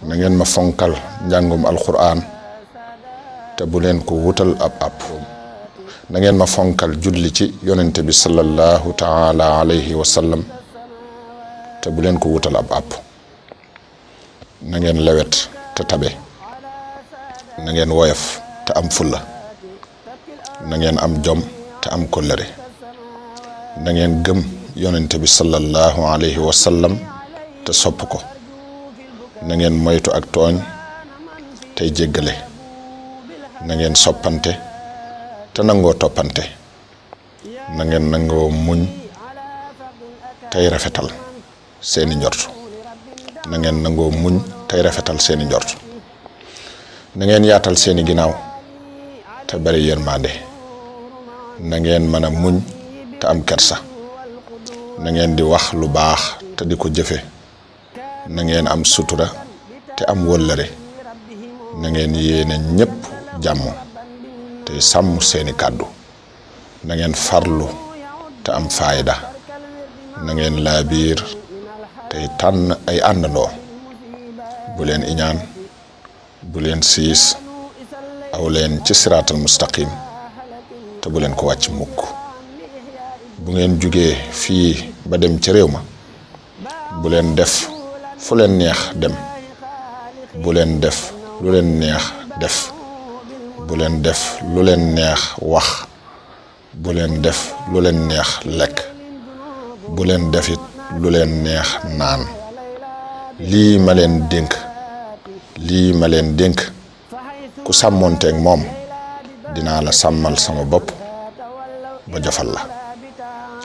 na ngeen ma fonkal njàngum alquran te bu leen ko wutal ab app na ngeen ma fonkal julli ci yonente bi sallallahu taala alayhi wa sallam te bu leen ko wutal ab app na ngeen lewet te tabe na ngeen woyof te am fulla na ngeen am jom te am kóllëre na ngeen gëm yonente bi sallallahu alayhi wa sallam te sopp ko na ngeen moytu ak tooñ tey jéggale na ngeen soppante te nangoo toppante na ngeen nangoo muñ tey rafetal seeni njort na ngeen nangoo muñ tey rafetal seeni njort na ngeen yaatal seeni ginnaaw te bari yërmande na ngeen mën a muñ te am kersa na ngeen di wax lu baax te di ko jëfe na ngeen am sutura te am wëllëre na ngeen yéene ñépp jàmm te sàmm seeni kàddu na ngeen farlu te am faayda na ngeen laabiir tey tànn ay àndandoo bu leen iñaan bu leen siis aw leen ci siraatal mustaqim te bu leen ko wàcc mukk bu ngeen jugee fii ba dem ci réew ma bu leen def fu leen neex dem bu leen def lu leen neex def bu leen def lu leen neex wax bu leen def lu leen neex lekk bu leen defit lu leen neex naan lii ma leen dénk ku sàmmoonteeg moom dinaa la sàmmal sama bopp ba jofal la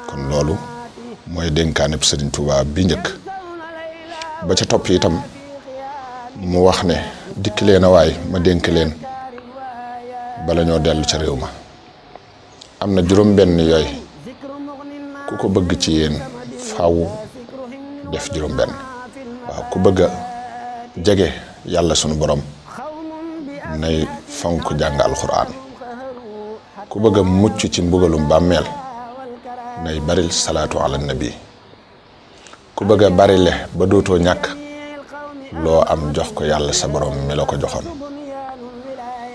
kon loolu mooy dénkaaneb Sëriñ Tuubaa bi njëkk ba ca topp itam mu wax ne dikk leen a waay ma dénk leen bala ñoo dellu ca réew ma am na juróom benn yooyu ku ko bëgg ci yéen faaw def juróom benn waaw ku bëgg a jege yàlla sunu borom nay fonk jàng alxuraan ku bëgg a mucc ci mbugalum bàmmeel nay baril salaatu ala nabi ku bëgg a barile ba dootoo ñàkk loo am jox ko yàlla sa borom mi la ko joxoon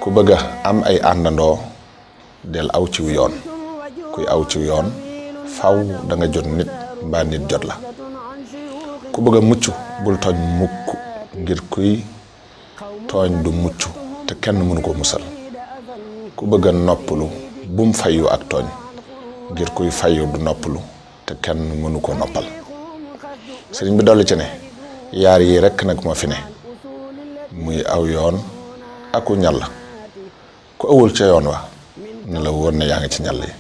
ku bëgg a am ay àndandoo del aw ciw yoon kuy aw ciw yoon faw da nga jot nit mbaa nit jot la ku bëgg a mucc bul tooñ mukk ngir kuy tooñ du mucc te kenn mënu ko musal ku bëgg a noppalu bum fayu ak tooñ ngir kuy fayu du noppalu te kenn mënu ko noppal sëriñ bi dolli ci ne yaar yi rekk nag moo fi ne muy aw yoon aku ñal ku awul ca yoon wa ne la woon ne yaa ngi ci ñal yi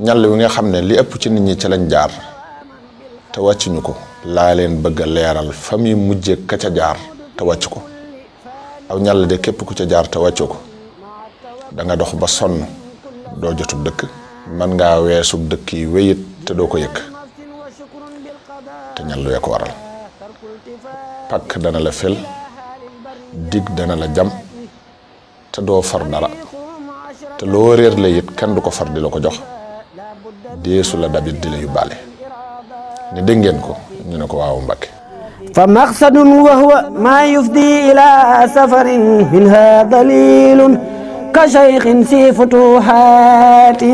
ñal wi nga xam ne li ëpp ci nit ñi ca lañ jaar te wàccuñu ko laa leen bëgg a leeral fa muy mujje ka ca jaar te wàcc ko aw ñal de képp ku ca jaar te wàccu ko da nga dox ba sonn doo jotub dëkk man ngaa weesu dëkk yi wéyit te doo ko yëkk te ñal wee ko waral pakk dana la fel dig dana la jam te doo far dara te loo réer la it kenn du ko far di la ko jox deesu la dabit di la yóbbaale ni dégg ngeen ko ñu ne ko waaw Mbàkke fa maqsadun wa huwa ma yufdi ila safarin minha dalilun ka shaykhin si futuhati